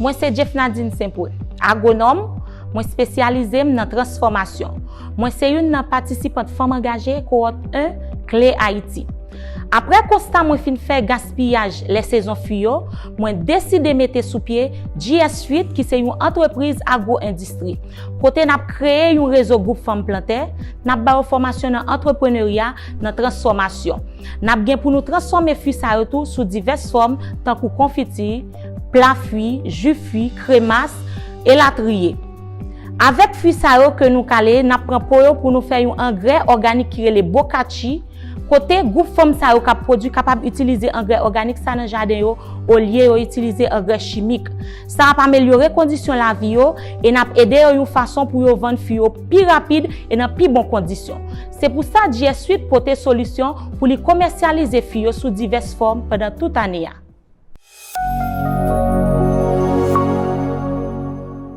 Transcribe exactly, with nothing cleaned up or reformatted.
Mwen se Jeffnadine Saint-Preux, agwonòm, mwen espesyalize m nan transfòmasyon. Mwen se youn nan patisipant fanm angaje kowòt en Kle Ayiti. Apre konsta mwen fin fè gaspiyaj lè sezon fwi yo, mwen deside mete sou pye G S uit ki se yon antrepriz agwo-endistri, kote n ap kreye yon rezo gwoup fanm plantè, n ap ba yo fòmasyon nan antreprenerya, nan transfòmasyon. N ap gen pou nou transfòme fwi sa yo tou sou divès fòm, tankou konfiti, pla fwi, ji fwi, kremas, elatriye. Avèk fwi sa yo ke nou kale, n ap pran po yo pou nou fè yon angrè òganik ki rele bokatchi, kote gwoup fanm sa yo k ap pwodui kapab itilize angrè òganik sa nan jaden yo, olye yo itilize angrè chimik. Sa ap amelyore kondisyon lavi yo e n ap ede yo yon fason pou yo vann fwi yo pi rapid e nan pi bon kondisyon. Se pou sa G S uit pote solisyon pou li komèsyalize fwi yo sou divès fòm pandan tout ane a.